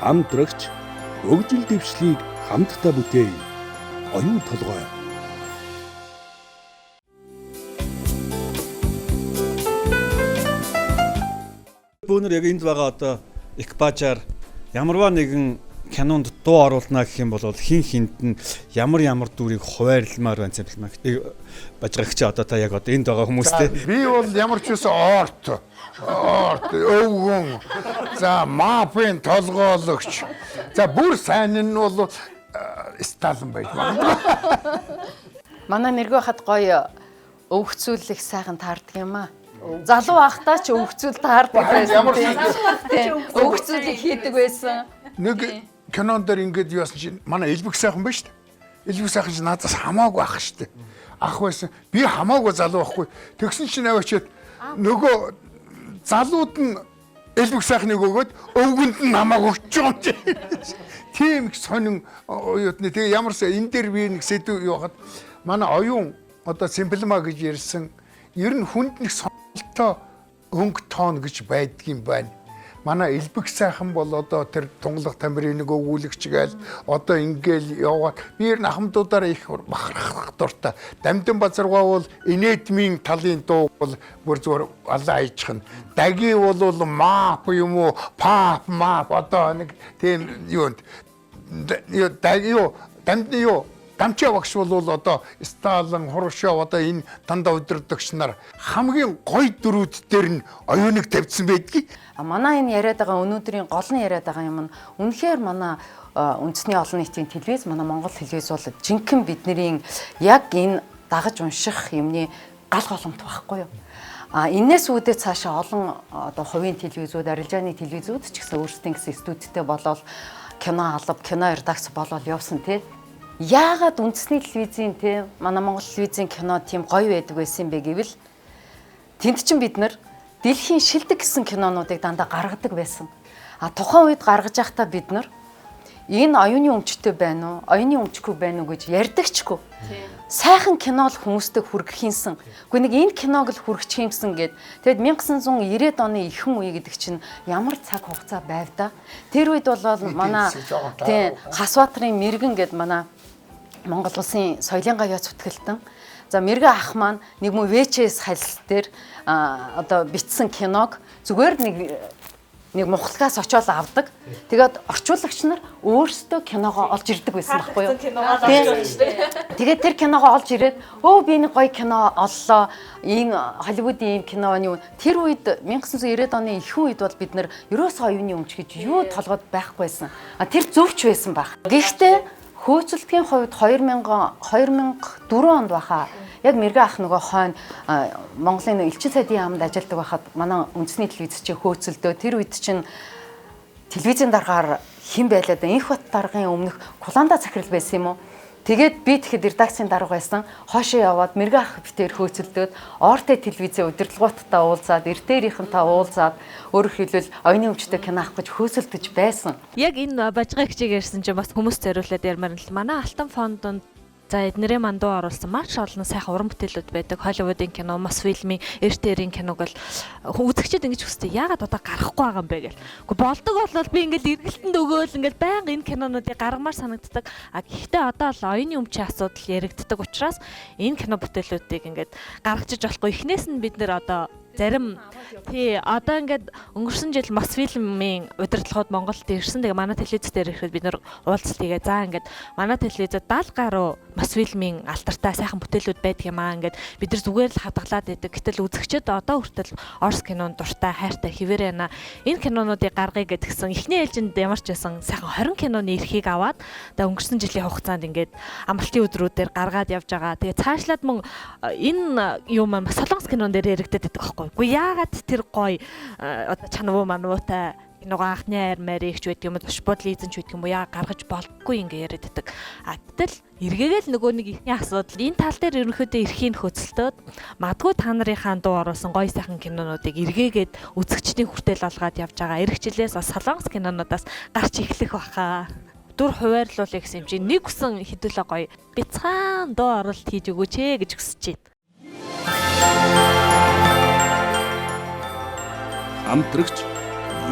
Хамтрагч хөгжил дэвшлийг хамтдаа бүтээе. Оюун толгой. Бөөнөр яг энд байгаа одоо экипажаар ямарваа нэгэн кинонд дуу оруулна гэх юм бол хин хинд нь ямар дүрийг хуваарлмаар байна цэмплмаа. Бажгагч одоо та яг одоо энд байгаа хүмүүстэй. Би бол ямар ч үсэн орт өвгөн. За мафийн толгоологч. За бүр сайн нь бол Сталин байж магадгүй. Манай мэрэгүү хат гоё өвгцүүлэх сайхан таардаг юм аа. Залуу ахтаа ч өвгцүүл таардаг байсан. Ямар өвгцүүлэг хийдэг байсан. Нэг кинон дээр ингээд яасан чинь манай Элбэг сайхан байна шүү дээ. Элбэг сайхан чинь надаас хамаагүй ах шүү дээ. Ах байсан. Би хамаагүй залуу байхгүй. Тэгсэн чинь аваачаад нөгөө залууд нь Элбэг сайхныг өгөөд өвгөнд нь намайг өгч байгаа юм чи. Тийм их сонин оюутны. Тэгээ ямар ч энэ дээр би нэг сэдв юу хаад манай оюун одоо Симплма гэж ярьсан ер нь хүнд нэг сонирхолтой өнгө тоон гэж байдгийн байна. Манай Элбэг сайхан бол одоо тэр тунгалаг тамирын нэг өвгүүлэгч гээл одоо ингээл яваад би ер нь ахмадуудаараа их бахархах дуртай. Дамдин базаргаа бол инээдмийн талын дуу бол бүр зүгээр алаа хайчихна. Даги бол мап юм уу пап мап одоо нэг тийм юунд даги юу дамдын юу Дамчаа багш бол одоо Сталин, Хрущев одоо энэ дандаа удирдагч нар хамгийн гоё дөрүүд дээр нь оюуныг тавьсан байдгийг. Манай энэ яриад байгаа өнөөдрийн гол нь яриад байгаа юм нь үнэхээр манай үндэсний олон нийтийн телевиз, манай Монгол телевиз бол жинхэнэ бидний яг энэ дагаж унших юмны гал голомт байхгүй юу? А энээс үүдээ цаашаа олон одоо хувийн телевизүүд, арилжааны телевизүүд ч гэсэн өөрсдийн гэсэн студидтэй болоод кино алба, кино редакц болоод явсан тий. Яагаад үндэсний телевизийн те манай Монгол телевизийн кино тийм гоё байдаг байсан юм бэ гэвэл тэнд чинь бид нар дэлхийн шилдэг гэсэн кинонуудыг дандаа гаргадаг байсан. А тухайн үед гаргаж байхдаа бид нар энэ оюуны өмчтэй байна уу, оюуны өмчгүй байна уу гэж ярьдагчгүй. Сайхан кино л хүмүүстэй хүргэх юмсан. Гэхдээ нэг энэ киног л хүргэх юмсан гэд. Тэгэд 1990-ад оны ихэнх үе гэдэг чинь ямар цаг хугацаа байв да. Тэр үед бол манай тийм Хасбаатарын мэрэгэн гэд манай Монгол улсын соёлын гавьяа зүтгэлтэн. За мэрэгэн ах маань нэг мөн VHS халил дээр одоо бичсэн киног зүгээр нэг мухлагаас очиод авдаг. Тэгээд орчуулагч нар өөрсдөө киногоо олж ирдэг байсан байхгүй юу? Тэгээд тэр киногоо олж ирээд өө би нэг гоё кино оллоо. Энэ Холливуудын ийм кино юу. Тэр үед 1990-ад оны ихэнх үед бол бид нар ерөөсөө оюуны өмч гэж юу толгойд байхгүйсэн. А тэр зөвч байсан байх. Гэхдээ хөөцөлтгийн хувьд 2004 онд баха яг мэрэгэн ах нөгөө хойно Монголын элчин сайдын яамд ажилладаг байхад манай үндэсний телевиз чинь хөөцөлдөө. Тэр үед чинь телевизийн даргаар хэн байлаа да Инх бат даргын өмнөх Куланда захирал байсан юм уу? Тэгээд би тэгэхэд редакцийн дарга байсан. Хоошоо яваад мэрэгэн ах битээр хөөцөлдөөд ОРТ телевизийн удирдлагуудтай уулзаад, эртээрийнхэнтэй уулзаад, өөрөөр хэлбэл оюуны өмчтэй кино авах гэж хөөцөлдөж байсан. Яг энэ бажгаагчийг ярьсан чинь бас хүмүүс зориулаад ярмаар л манай Алтан фондонд за эднэрийн мандуу оруулсан маш олон сайхан уран бүтээлүүд байдаг. Холливуудын кино, Мосфильмийн, РТР-ийн киног бол үзэгчид ингэж хүсдэг. Яагаад одоо гарахгүй байгаа юм бэ гэл. Гэхдээ болдог болол би ингээл эргэлтэнд өгөөл ингээл байнга энэ кинонуудыг гаргамаар санагддаг. А гэхдээ одоо л оюуны өмчийн асуудал яригддаг учраас энэ кино бүтээлүүдийг ингээд гаргачиж болохгүй. Эхнээс нь бид нэр одоо зарим тий одоо ингээд өнгөрсөн жил Мосфильмийн удирдлагууд Монголд ирсэн. Тэгээ манай телевиз дээр ирэхэд бид нэр уулзалт хийгээ. За ингээд манай телевизэд 70 гаруй Мосфильмийн алтартай сайхан бүтээлүүд байдаг юм аа. Ингээд бид нар зүгээр л хадгалаад байдаг. Гэтэл үзэгчид одоо хүртэл Орос кинонд дуртай, хайртай хэвээр байна. Энэ кинонуудыг гаргая гэдгсэн. Эхний ээлжинд ямар ч байсан сайхан 20 киноны эрхийг аваад тэгээ өнгөрсөн жилийн хугацаанд ингээд амралтын өдрүүдээр гаргаад явж байгаа. Тэгээ цаашлаад мөн энэ юм маань Солонгос кинон дээр яригдаад байдаг байхгүй. Үгүй яагаад тэр гоё одоо чанавуу манвуутай киногоо анхны айр маригч байдаг юм уу, туш бодлын эзэн ч байдаг юм уу, яа гаргаж болдгоо ингээ яриад байдаг. А гэтэл эргээгээл нөгөө нэг ихний асуудал энэ тал дээр ерөнхийдөө эрхийн нөхцөлтөд магадгүй та нарынхаа дуу оруулсан гоё сайхан кинонуудыг эргээгээд үзэгчдийн хүртэл олгоод явж байгаа. Ирэх жилээс бас Солонгос кинонуудаас гарч эхлэх баха. Дүр хуваарлуулъя гэсэн юм чи нэг үсэн хэдүүлээ гоё бяцхан дуу оруулалт хийж өгөөч ээ гэж хүсэж байна. Хамтрагч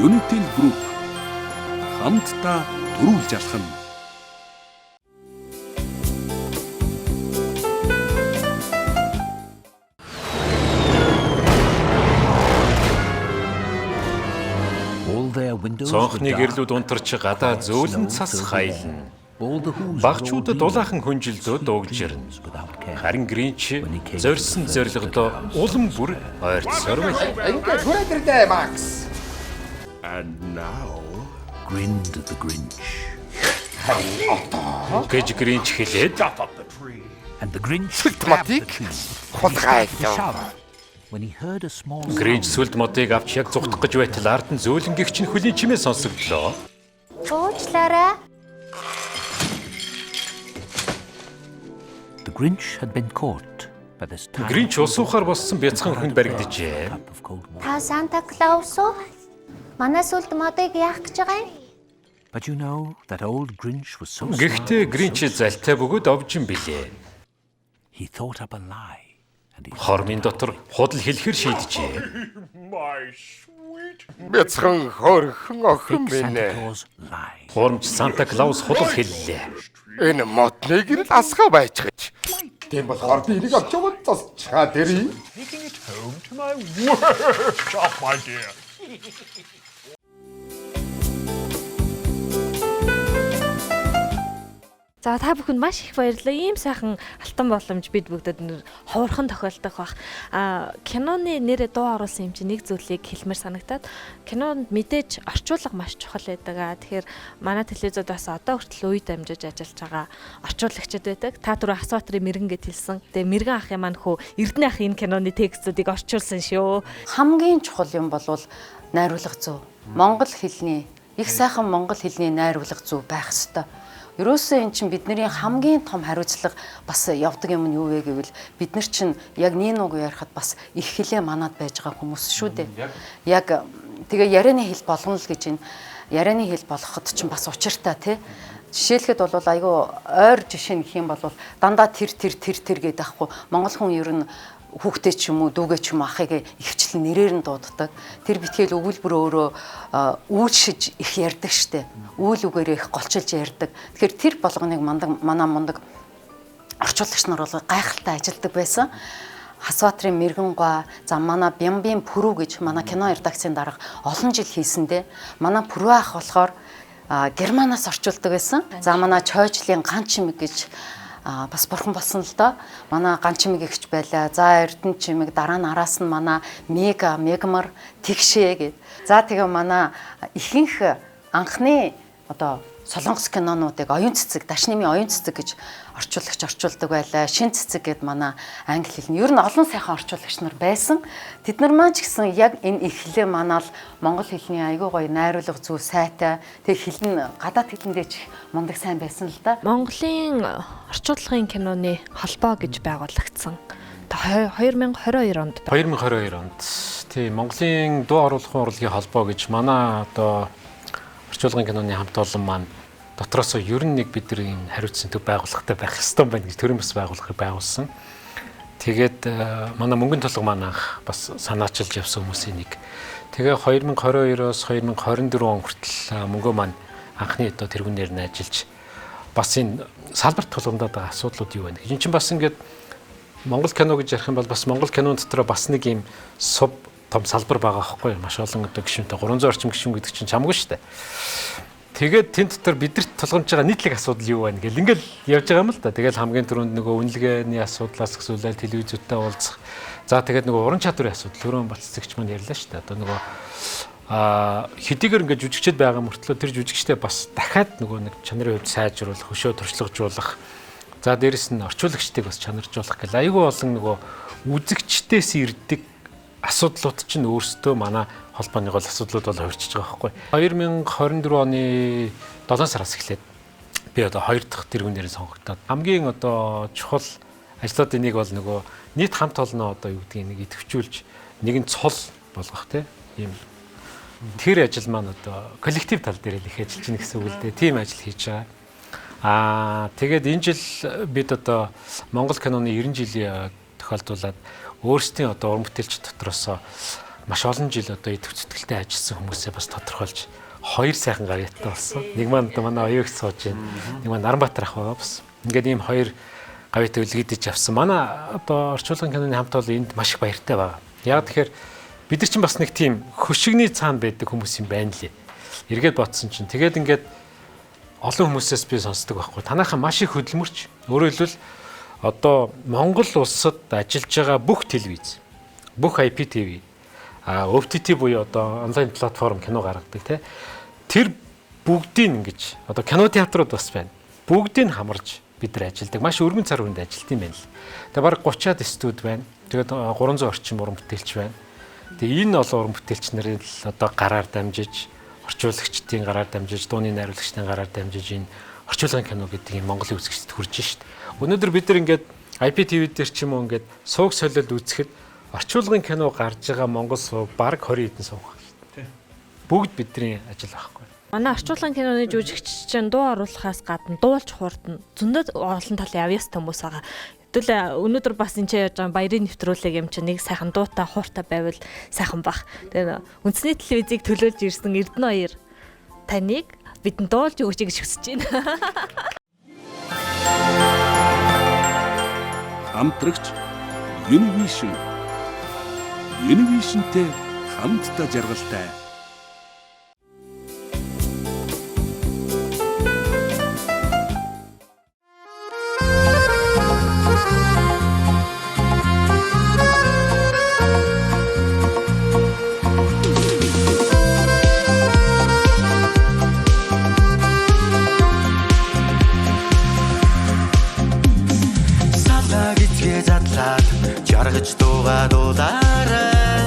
Unitel Group хамтдаа төрүүлж алхана. Цонхны гэрлүүд унтарч гадаа зөөлөн цас хайлна. Багчууд дулаахан хүнжилдөө дуугжирнэ. Харин Гринч зорьсон зорилгодоо улам бүр ойртсоор байл. Ингээд хүрээд ирлээ, Макс. And now grinned the Grinch. Гэж Гринч хэлээд And the Grinch Сүлд grabbed модыг the tree хулгайлав. shower when he heard a small Гринч сүлд модыг авч яг зугтах гэж байтал ард нь зөөлөнгөгч нь хөлийн чимээ сонсогдлоо. Уучлаарай. The Grinch had been caught by this tiny Гринч ус уухаар боссон бяцхан хүн баригджээ. cup of cold water. Та Санта Клаус уу? Манай сүлд модыг яах гэж байгаа юм? But you know that old Grinch was so smart Гэхдээ and Гринч so залтай бөгөөд овжин билээ. He thought up a lie and he Хормын дотор худал хэлэхэр шийджээ. Бяцхан хөөрхөн охин Fake минь Santa ээ. Claus lied. Хуурамч Санта Клаус худал хэллээ. Энэ модныг л асгаа байчгаж. Тийм болохоор би энийг авч яваад засчаа дэрий. Taking it home to my workshop, my dear. За та бүхэнд маш их баярлалаа. Ийм сайхан алтан боломж бид бүгдэд нэр ховорхон тохиолдох бах. А киноны нэрээ дуу оруулсан юм чинь нэг зүйлийг хэлмээр санагтаад кинонд мэдээж орчуулга маш чухал байдаг. А тэгэхээр манай телевизүүд бас одоо хүртэл үе дамжиж ажиллаж байгаа орчуулагчид байдаг. Та түрүү Асбаатарын мэрэгэн гэд хэлсэн. Тэгээ мэрэгэн ахын маань хөө Эрдэнэ ах энэ киноны текстүүдийг орчуулсан шүү. Хамгийн чухал юм бол найруулга зүй. Монгол хэлний их сайхан монгол хэлний найруулга зүй байх ёстой. Ерөөсөө эн чинь бидний хамгийн том хариуцлага бас явдаг юм нь юу вэ гэвэл бид нар чинь яг нин уг ярихад бас их хэлээ манад байж байгаа хүмүүс шүү дээ. Яг тэгээ ярианы хэл болгоно л гэж энэ ярианы хэл болгоход чинь бас учиртай тий. Жишээлхэд бол айгүй ойр жишээ гэх юм бол дандаа тэр тэр тэр тэр гэдэг ахгүй монгол хүн ер нь хүүхдээ ч юм уу дүүгээ ч юм уу ахыг ихвчлэн нэрээр нь дууддаг. Тэр битгээл өгүүлбэр өөрөө үйлшиж их ярьдаг штэ. Үйл үгээрээ их голчилж ярьдаг. Тэгэхээр тэр болгоныг мандаг манай мундаг орчуулагч нар бол гайхалтай ажилдаг байсан. Хасбаатрын мэрэгэн гуай, за манай Бямбын Пүрүү гэж манай кино редакцийн дарга олон жил хийсэндээ манай Пүрүү ах болохоор Германаас орчуулдаг байсан. За манай Чойжлын ган чимэг гэж бас бурхан болсон л доо. Манай ган чимэг ихч байлаа. За Эрдэнэ чимэг дараа нь араас нь манай Мега, Мегмар тэгшээ гэд. За тэгээ манай ихэнх анхны одоо Солонгос кинонуудыг оюун цэцэг, Дашнемийн оюун цэцэг гэж орчуулагч орчуулдаг байлаа. Шин цэцэг гэд манай англи хэлний. Ер нь олон сайхан орчуулагч нар байсан. Тэд нар маань ч гэсэн яг энэ их хэлээ манаал монгол хэлний айгүй гоё найруулга зүй сайтай. Тэг хэл нь гадаад хэлэндээ ч их мундаг сайн байсан л да. Монголын орчуулгын киноны холбоо гэж байгуулагдсан. 2022 онд 2022 онд тийм Монголын дуу оруулахын урлагийн холбоо гэж манай одоо орчуулгын киноны хамт олон маань дотроосоо ер нь нэг бид нар энэ хариуцсан төв байгууллагатай байх ёстой юм байна гэж төрийн бас байгууллагыг байгуулсан. Тэгээд манай мөнгөн тулга маань анх бас санаачилж явсан хүмүүсийн нэг. Тэгээ 2022-оос 2024 он хүртэл мөнгөө маань анхны одоо тэргүүнээр нь ажиллаж бас энэ салбарт тулгамдаад байгаа асуудлууд юу вэ гэж. Энд чинь бас ингээд Монгол кино гэж ярих юм бол бас Монгол кинон дотор бас нэг юм суб том салбар байгаа байхгүй юу? Маш олон одоо гишүүнтэй 300 орчим гишүүн гэдэг чинь чамгүй шүү дээ. Тэгээд тэн дотор бидэрт тулгамж байгаа нийтлэг асуудал юу байна гэл ингээл явж байгаа юм л да. Тэгэл хамгийн түрүүнд нөгөө үнэлгээний асуудлаас гэсүүлэл телевизүүдтэй уулзах. За тэгээд нөгөө уран чадварын асуудал түрүүн Баццэгч маань ярьлаа шүү дээ. Одоо нөгөө хэдийгээр ингээд жүжигчд байгаа мөртлөө тэр жүжигчдээ бас дахиад нөгөө нэг чанарын хувьд сайжруулах, хөшөө туршлагажуулах. За дээрэс нь орчуулагчдыг бас чанаржуулах гэл айгүй олон нөгөө үзэгчдээс ирдэг асуудлууд чинь өөрсдөө манай холбооны гол асуудлууд бол хувирчиж байгаа байхгүй. 2024 оны 7 сараас эхлээд би одоо 2 дахь тэргүүнээр сонгогдоод хамгийн одоо чухал ажлуудын нэг бол нөгөө нийт хамт олноо одоо юу гэдгийг нэг идэвхжүүлж нэгэн цол болгох тийм тэр ажил маань одоо коллектив тал дээр л их ажиллаж байна гэсэн үг л дээ. Тийм ажил хийж байгаа. Тэгээд энэ жил бид одоо Монгол киноны 90 жилийн тохиолдуулаад өөрсдийн одоо уран бүтээлч дотроос маш олон жил одоо идэвх зүтгэлтэй ажилласан хүмүүсээ бас тодорхойлж хоёр сайхан гарьяаттай болсон. Нэг маань одоо манай оюугч сууж байна. Нэг маань Наранбаатар ах байгаа бас. Ингээд ийм хоёр гавьяатай үлгийдэж авсан. Манай одоо орчуулгын киноны хамт олон энд маш их баяртай байгаа. Яг тэгэхээр бид нар чинь бас нэг тийм хөшигний цаана байдаг хүмүүс юм байна лээ. Эргээд бодсон чинь тэгээд ингээд олон хүмүүсээс би сонсдог байхгүй. Танайхан маш их хөдөлмөрч. Өөрөөр хэлбэл одоо Монгол улсад ажиллаж байгаа бүх телевиз, бүх IPTV, OTT буюу одоо онлайн платформ кино гаргадаг тий. Тэр бүгдийг ингэж одоо кино театрууд бас байна. Бүгдийг хамарж бид нар ажилладаг. Маш өргөн цар хүнд ажилт юм байна л. Тэгээ бараг 30-аад студ байна. Тэгээд 300 орчим уран бүтээлч байна. Тэгээ энэ олон уран бүтээлч нарын л одоо гараар дамжиж, орчуулагчдын гараар дамжиж, дууны найруулагчдын гараар дамжиж энэ орчуулгын кино гэдэг юм Монголын үзэгчдэд хүрж шít. Өнөөдөр бид нар ингээд IPTV дээр ч юм уу ингээд сууг солиод үзэхэд орчуулгын кино гарч байгаа Монгол сууг бараг 20 хэдэн сууг байна шүү дээ. Бүгд бидний ажил байхгүй. Манай орчуулгын киноны жүжигч чинь дуу оруулахаас гадна дуулж хурдна. Зөндөө олон талын авьяас хүмүүс байгаа. Хэдүүлээ өнөөдөр бас энэ ч яаж байгаа баярын нэвтрүүлэг юм чинь нэг сайхан дуутай хууртай байвал сайхан бах. Тэгээ үндэсний телевизийг төлөөлж ирсэн Эрдэнэ хоёр таныг бидэнд дуулж өгөөч гэж хүсэж байна. Хамтрагч Univision. Univision-тэй хамтдаа жаргалтай. Салаа гизгээ задлаад жаргаж дуугаа дуулаарай.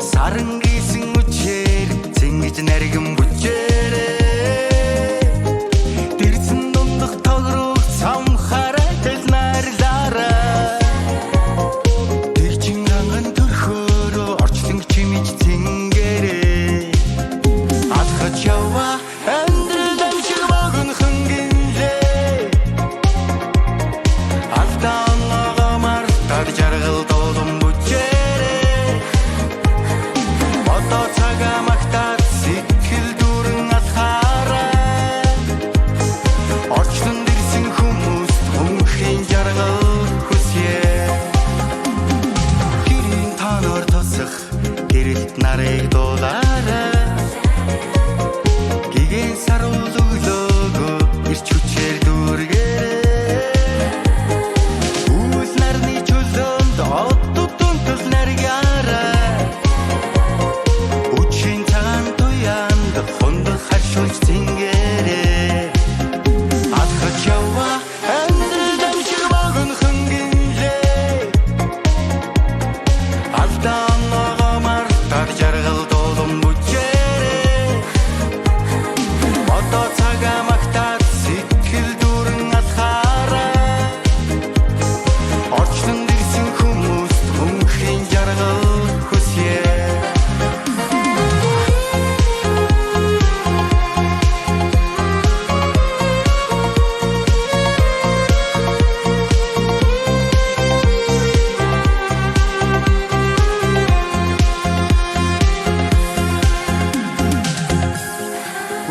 Саран гисэн үчээр зингэж наргин бүчээрээ. Дэрсэн дундах тогрог цамхаарай тэл найрлаарай. Тэгчин ганган төрхөөрөө орчлон чимэж цэнгээрээ. Алхаж яваа амьдрал амжиг богинохон гинлээ. Алдаа оноогоо мартаад жаргал дуулан бүчээрээ. Одоо цагаа магтаад сэтгэл дүүрэн алхаарай. Орчлонд ирсэн хүмүүст мөнхийн жаргал хүсье. Гэрийн тооноор тусах гэрэлт нарыг дуулаарай. Гигэн саруул өглөөгөө ирч хүчээр дүүргээрэй. Үйл нарны чөлөөнд одод дүнтэл наргаарай. Үчийн цагаан туяанд хундах харшуулж зингээрэй. Алхаж яваа амьдрал амжиг богинохон гинлээ. Алдаа оноогоо мартаад жаргал дуулан бүчээрэй. Одоо цагаа магтаад сэтгэл дүүрэн алхаарай. Орчлонд ирсэн хүмүүст мөнхийн жаргал хүсье.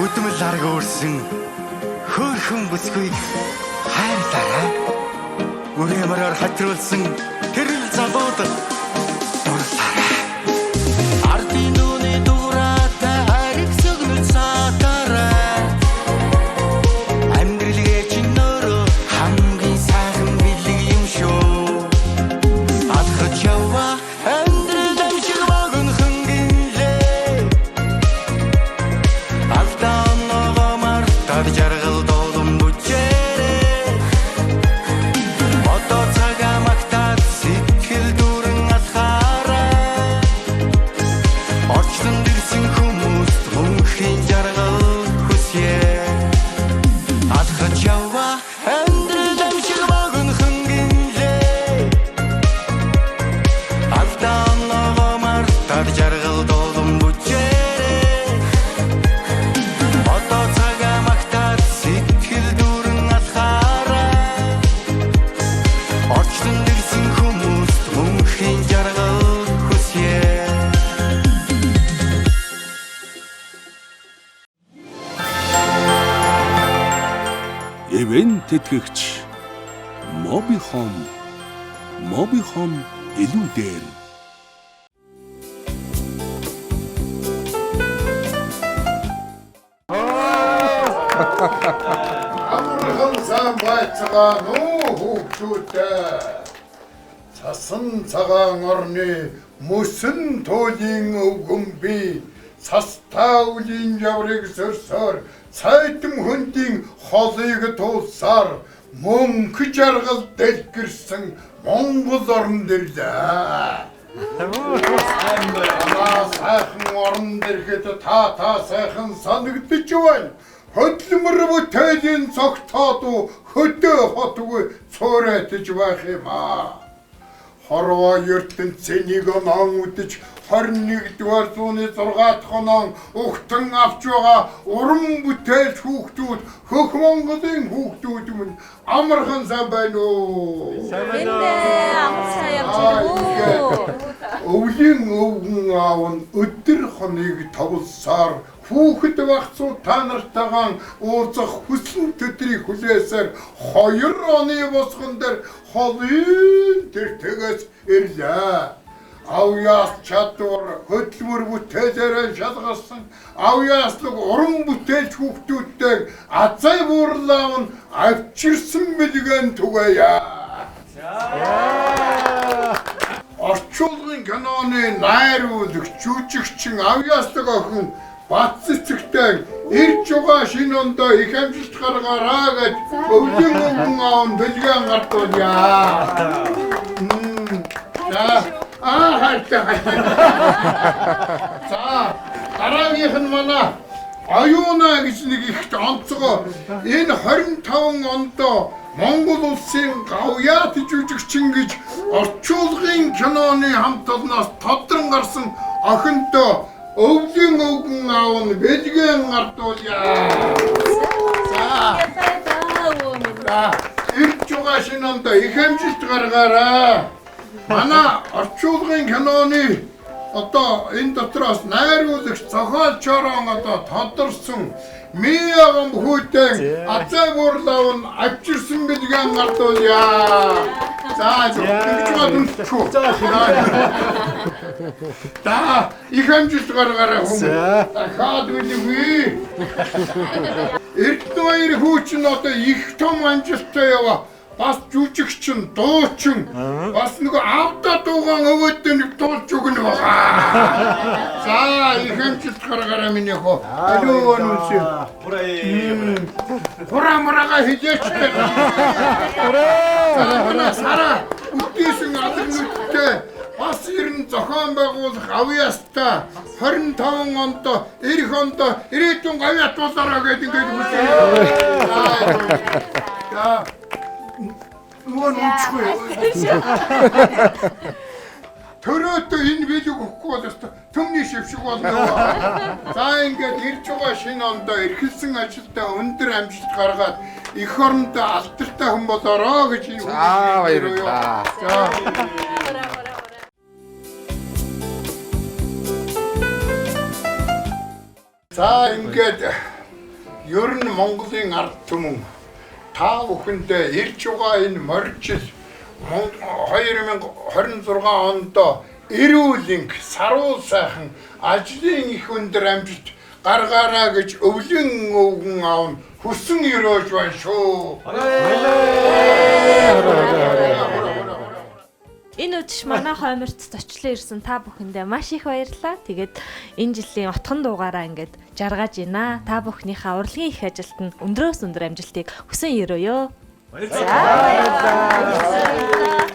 Үдмэл арга өөрсөн хөөрхөн бүсгүйг хайрлаарай. Үрээ мороор хатруулсан тэрэл залууд дурлаарай. Ардын дүүний дуурайтай хариг сөгнөл саатаарай. Амьдралгээ чинь өөрөө хамгийн сайхан бэлэг юм шүү. Алхаж яваа амьдрал амжиг богинохон гинлээ. Алдаа оноогоо мартаад жаргал дуулан бүчээрэй. Одоо цагаа магтаад сэтгэл дүүрэн алхаарай. Орчлонд ирсэн хүмүүст мөнхийн жаргал хүсье. Алхаж яваа амьдрал амжиг богинохон гинлээ. Алдаа оноогоо мартаад жаргал дуулан бүчээрэй. Одоо цагаа магтаад сэтгэл дүүрэн алхаарай. Орчлонд ирсэн хүмүүст мөнхийн жаргал хүсье. Ивент тэтгэгч Mobihome Mobihome илүү дээр. Амархан сайн байцгаана уу хүүхдүүдээ. Цасан цагаан орны мөсөн туйлын өвгөн би састаа үлийн жаврыг сөрсөөр Цайтам хөндийн холыг туулсаар мөнх жаргал дэлгэрсэн Монгол орн дэрлээ. Манай сайхан орн дэрхэд та сайхан санагдаж байна. Хөдөлмөр бүтээлийн цогтоод хөдөө хотгүй цуурайтж байх юм аа. Хорвоо ертөнцийн нэг онон үдэж 21-р зууны 6 дахь онон ухтан авч байгаа уран бүтээлч хүүхдүүд хөх Монголын хүүхдүүд минь амархан сайн байна уу? Сайн байна уу? Амар сайн явж байна уу? Өвлийн өвгөн аав нь өдөр хоног товлсоор хүүхэд багцуу та нартайгаа уулзах хүсэн төдрийг хүлээсээр 2 оны босгон дээр холын тэртгээс ирлээ. Авьяас чадвар хөдөлмөр бүтээлээрээ шалгарсан авьяаслаг уран бүтээлч хүүхдүүдтэй азай буурлаав нь авчирсан бэлгэн түгээе. Орчуулгын киноны найруулагч, жүжигчин, авьяаслаг охин Бат цэцэгтэй ирж байгаа шинэ ондоо их амжилт гаргаараа гэж өвлийн өвгөн аав нь бэлгэн гардуулъя. За хайртай. За дараагийнх нь манай Оюуна гэж нэг ихт онцгой энэ 25 ондоо Монгол улсын гавьяат жүжигчин гэж орчуулгын киноны хамт олноос тодрон гарсан охинтой өвлийн өвгөн аав нь бэлгэн гардуулъя. За ирж байгаа шинэ ондоо их амжилт гаргаарай. Манай орчуулгын киноны одоо энэ дотроос найруулагч зохиолчороо одоо тодорсон Мияган хүүтэн азай буурлав нь авчирсан бэлгэн гардуулъя. За ингэж байгаа дүнчүү. За их амжилт гаргаарай хүмүүс. Дахиад үлгүй. Эрдэнэ хоёр хүү чинь одоо их том амжилттай яваа. Бас жүжигчин, дуучин, бас нөгөө авда дуугаан өвөөдөө нэг дуулж өгнө байгаа. За их амжилт гаргаарай миний хөө. Алуу өнөөсөө. Хура мурага хилээч. Хура. Сара үтээсэн алга нүдтэй бас ер нь зохион байгуулах авьяастай 25 онд эх онд ирээдүйн гавьяат болоорой гэдэг ингээд хүсье. За нөгөө нүчгүй. Төрөөдөө энэ билег өгөхгүй бол ёстой төмний шившиг болно. За ингээд ирж байгаа шинэ ондоо эрхэлсэн ажилдаа өндөр амжилт гаргаад эх орондоо алдартай хүн болоорой гэж энэ За баярлалаа. За. За ингээд ер нь Монголын ард түмэн та бүхэндээ ирж байгаа энэ моржил 2026 онд эрүүл энх, саруул сайхан ажлын их өндөр амжилт гаргаарай гэж өвлийн өвгөн аав нь хүсэн өрөөж байна шүү. Энэ үдш манай хойморт зочлон ирсэн та бүхэндээ маш их баярлалаа. Тэгээд энэ жилийн отхон дуугаараа ингээд жаргаж байна. Та бүхнийхээ урлагийн их ажилд нь өндрөөс өндөр амжилтыг хүсэн өрөөё. Баярлалаа. Баярлалаа.